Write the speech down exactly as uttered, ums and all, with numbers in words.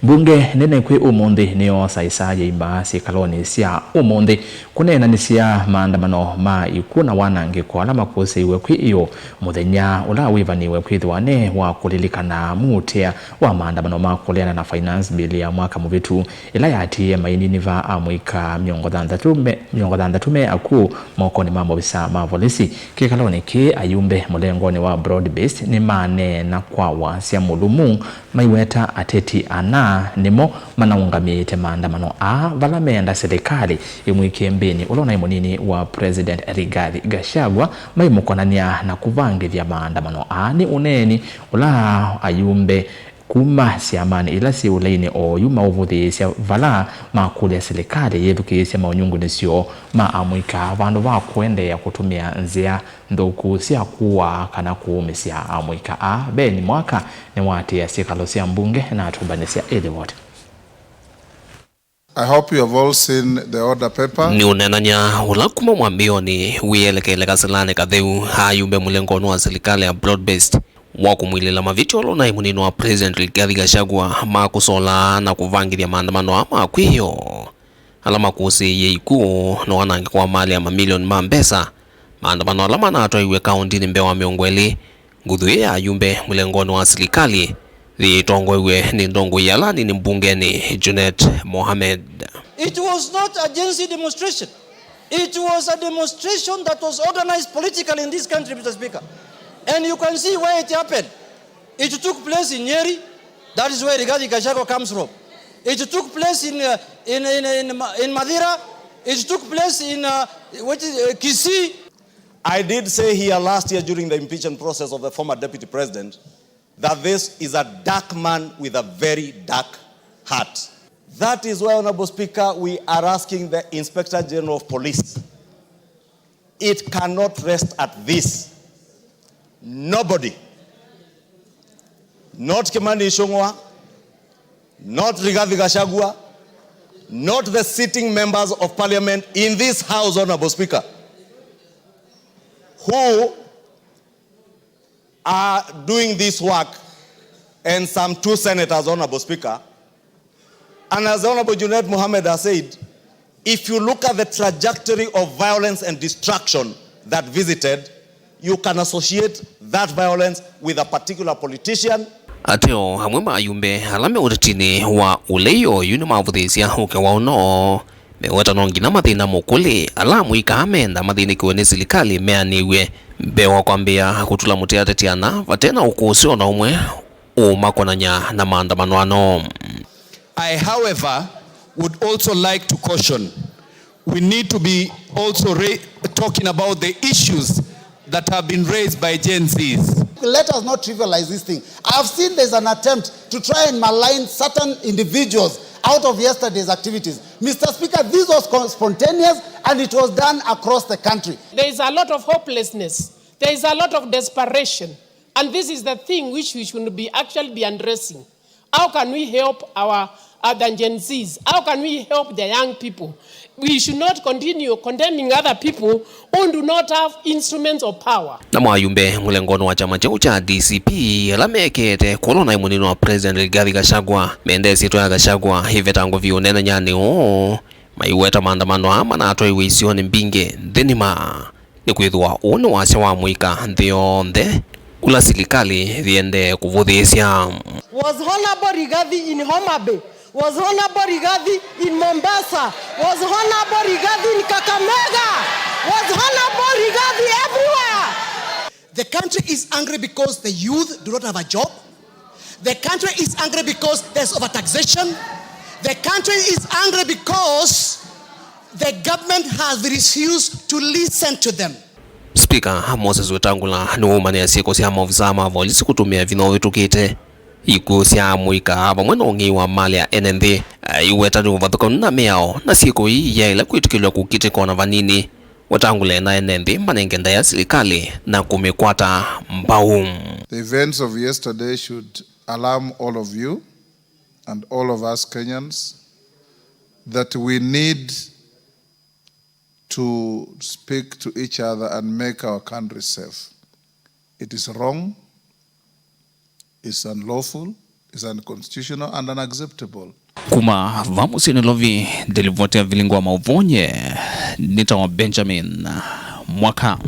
Mbunge nene kwĩ ũmũnthĩ nĩyoosa ĩsaa ya imbaa syĩkalonĩ sya ũmũnthĩ kũneenanĩsya maandamano ma ikw'ũ na wanangĩko ala makũsĩiwe kwĩ ĩyũ mũthenya ũla wĩvanĩwe kwĩthĩwa nĩ wa kũlilikana mũutĩa wa maandamano ma kũleana na Finance Bill ya mwaka mũvĩtu, ĩla yatiie maininiva amũika mĩongo thanthatũ me, mĩongo thanthatũ me akw'ũ mokonĩ ma maovisa ma volisi. Kĩkalonĩ kĩĩ, ayumbe mũlengonĩ wa Broad Based nĩmaneena kwa wasya mũlũmu, maiweta ateti ana nĩmo manaũngamĩĩte maandamano aa, vala meenda silikalĩ ĩmwĩkĩe mbĩnĩ ũla ũnaĩ mũnini wa President Rigathi Gachagua, maimũkonany'a na kũvangĩthya maandamano aa. Nĩ ũneeni ũla ayumbe kuma syamanĩ ila syĩ ũleinĩ oyu maũvũthĩĩsya vala makũlya silikalĩ yĩthukĩĩsya maũnyungunyĩsyo ma amũika vandũ va kũendeea kũtũmĩa nzĩa nthũku sya kũaa kana kũũmĩsya amũika aa. Ben Mwaka nĩwaatĩĩa syĩkalo sya mbunge na atũmbanĩsya ĩ livoti. I hope you have all seen the order paper. Nĩ ũneenany'a ũla kuma mwambĩĩonĩ wĩelekeele kasĩlanĩ katheu, ayumbe mũlengonĩ wa silikalĩ ya Broad Based wa kũmwilĩla mavĩtyo ũla ũnaĩ mũnini wa President Rigathi Gachagua ma kũsolaa na kũvangĩthya maandamano aa ma kwĩyoo, ala makũsĩĩie ikw'ũ na wanangĩko wa malĩ ya mamilioni ma mbesa, maandamano ala manatwaiwe kaũntinĩ mbee wa mĩongo ĩlĩ. Nguthu ĩĩ ya ayumbe mũlengonĩ wa silikalĩ yĩtongoew'e nĩ ndongoi ala anini mbungenĩ, Junet Mohamed. It was not a Gen Z demonstration. It was a demonstration that was organized politically in this country, Mister Speaker. And you can see where it happened. It took place in Nyeri. That is where Rigathi Gachagua comes from. It took place in, uh, in, in, in, Ma- in Mathira. It took place in, uh, what is, uh, Kisii. I did say here last year during the impeachment process of the former deputy president that this is a dark man with a very dark heart. That is why, Honorable Speaker, we are asking the Inspector General of Police, it cannot rest at this. Nobody, not Kimani Ichung'wa, not Rigathi Gachagua, not the sitting members of parliament in this house, Honorable Speaker, who are doing this work, and some two senators, Honorable Speaker. And as Honorable Junet Mohamed has said, if you look at the trajectory of violence and destruction that visited, you can associate that violence with a particular politician. Ateo amwe ma ayumbe ala me ũtetinĩ wa ũlei oyu nĩmavũthĩĩsya ũke wa ũno, meweta no nginya mathĩna mũkũlĩ ala amũika meenda mathĩnĩkĩwe nĩ silikalĩ meanĩw'e mbee wa kwambĩĩa kũtula mũtĩ ateti ana vate na ũkũsĩ o na ũmwe ũũmakonany'a na maandamano ano. I, however, would also like to caution, we need to be also ra- talking about the issues that have been raised by Gen Zs. Let us not trivialize this thing. I've seen there's an attempt to try and malign certain individuals out of yesterday's activities. Mister Speaker, this was con- spontaneous and it was done across the country. There is a lot of hopelessness. There is a lot of desperation. And this is the thing which we should be actually be addressing. How can we help our other Gen Zs? How can we help the young people? We should not continue condemning other people who do not have instruments of power. Namo ayumbe mũlengonĩ wa kyama kyeũ kya D C P ala mekĩĩte kũla ũnaĩ mũnini wa President Rigathi Gachagua mende ĩsyĩtwa ya Gachagua ĩvetangwe vyũ ũneenanyanĩ ũũ, maiweta maandamano aa manatwaiwe isionĩ mbingĩ nthĩ nĩma. Nĩkwĩthĩwa ũũ nĩ wasya wa mũika nthĩ yonthe ũla silikalĩ yĩendee kũvũthĩĩsya. Was Honorable Rigathi in Homa Bay? Was Honorable Rigathi in Mombasa? Was Honorable Rigathi in Kakamega? Was Honorable Rigathi everywhere? The country is angry because the youth do not have a job. The country is angry because there's overtaxation. The country is angry because the government has refused to listen to them. Spika Moses Wetangula nĩwaumanĩa syĩko sya maovisaa ma volisi kũtũmĩa vinya ũvĩtũkĩte, ikw'ũ sya amũika vamwe na ũng'ei wa malĩ ya ene nthĩ aiweta nĩ ũvathũkanu na mĩao, na syĩko ii iyaĩle kwĩtĩkĩlw'a kũkitĩka o na vanini. Wetangula na ene nthĩ manenge ndaĩa silikalĩ na kũmĩkwata mbau. The events of yesterday should alarm all of you and all of us Kenyans that we need to speak to each other and make our country safe. It is wrong, it's unlawful, is unconstitutional and unacceptable. Kuma va mũsyĩ Nairobi, nĩ livoti ya Vilingi wa Mauvoo, nĩtawa Benjamin Mwaka.